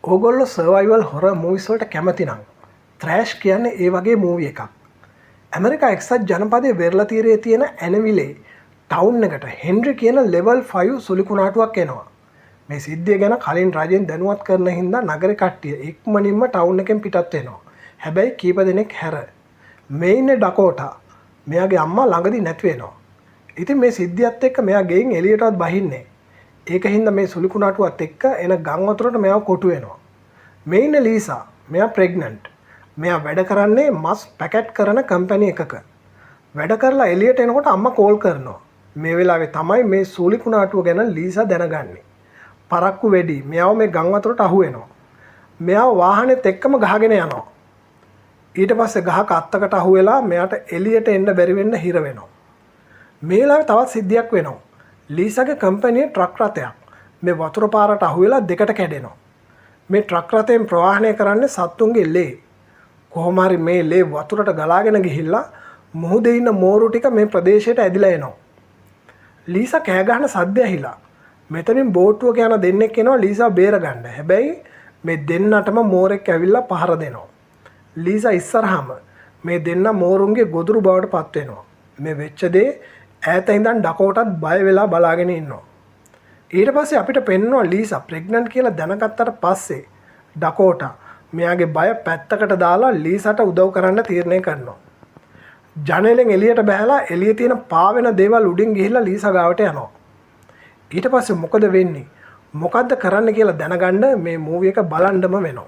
ඕගොල්ලෝ survival හොරර් movies වලට කැමති නම් ත්‍රෑෂ් කියන්නේ ඒ වගේ මූවි එකක්. ඇමරිකා එක්සත් ජනපදයේ වෙරළ තීරයේ තියෙන ඇනවිලේ ටවුන් එකට හෙන්රි කියන ලෙවල් 5 සුළි කුණාටුවක් එනවා. මේ සිද්ධිය ගැන කලින් රජෙන් දැනුවත් කරන හින්දා නගරේ කට්ටිය ඉක්මනින්ම ටවුන් එකෙන් පිටත් වෙනවා. හැබැයි කීප දෙනෙක් හැර. මේ ඉන්නේ ඩකෝටා. මෙයාගේ අම්මා ළඟදී නැති වෙනවා. ඉතින් මේ සිද්ධියත් එක්ක මෙයා ගෙයින් එළියටවත් බහින්නේ. ඒක හින්දා මේ සුළි කුණාටුවත් එක්ක එන ගම් වතුරට මෙයාව කොටු වෙනවා. මේ ඉන්නේ ලීසා. මෙයා ප්‍රෙග්නන්ට්. මෙයා වැඩ කරන්නේ මස් පැකට් කරන කම්පැනි එකක. වැඩ කරලා එළියට එනකොට අම්මා කෝල් කරනවා. මේ වෙලාවේ තමයි මේ සූලි කුණාටුව ගැන ලීසා දැනගන්නේ. පරක්කු වැඩි. මෙයාව මේ ගම් වතුරට අහු වෙනවා. මෙයාව වාහනේත් එක්කම ගහගෙන යනවා. ඊට පස්සේ ගහක අත්තකට අහු වෙලා මෙයාට එළියට එන්න බැරි වෙන්න හිර වෙනවා. මේ වෙලාවේ තවත් සිද්ධියක් වෙනවා. ලීසාගේ කම්පැනියේ ට්‍රක් රථයක් මේ වතුර පාරට අහු වෙලා දෙකට කැඩෙනවා. මේ ට්‍රක් රථයෙන් ප්‍රවාහනය කරන්නේ සත්තුන්ගේ ලේ. කොහොම හරි මේ ලේ වතුරට ගලාගෙන ගිහිල්ලා මුහුදේ ඉන්න මෝරු ටික මේ ප්‍රදේශයට ඇදිලා එනවා. ලීසා කෑ ගහන සද්ද ඇහිලා මෙතනින් බෝට්ටුවක යන දෙන්නෙක් එනවා ලීසා බේරගන්න. හැබැයි මේ දෙන්නටම මෝරෙක් ඇවිල්ලා පහර දෙනවා. ලීසා ඉස්සරහම මේ දෙන්න මෝරුන්ගේ ගොදුරු බවට පත් වෙනවා. මේ වෙච්ච දේ ඈත ඉඳන් ඩකෝටත් බය වෙලා බලාගෙන ඉන්නවා. ඊට පස්සේ අපිට පෙන්වනවා ලීසා ප්‍රෙග්නන්ට් කියලා දැනගත්තට පස්සේ ඩකෝටා මෙයාගේ බය පැත්තකට දාලා ලීසාට උදව් කරන්න තීරණය කරනවා. ජනේලෙන් එළියට බහැලා එළියේ තියෙන පාවෙන දේවල් උඩින් ගිහිල්ලා ලීසා ගාවට යනවා. ඊට පස්සේ මොකද වෙන්නේ? මොකද්ද කරන්න කියලා දැනගන්න මේ මූවි එක බලන්නම වෙනවා.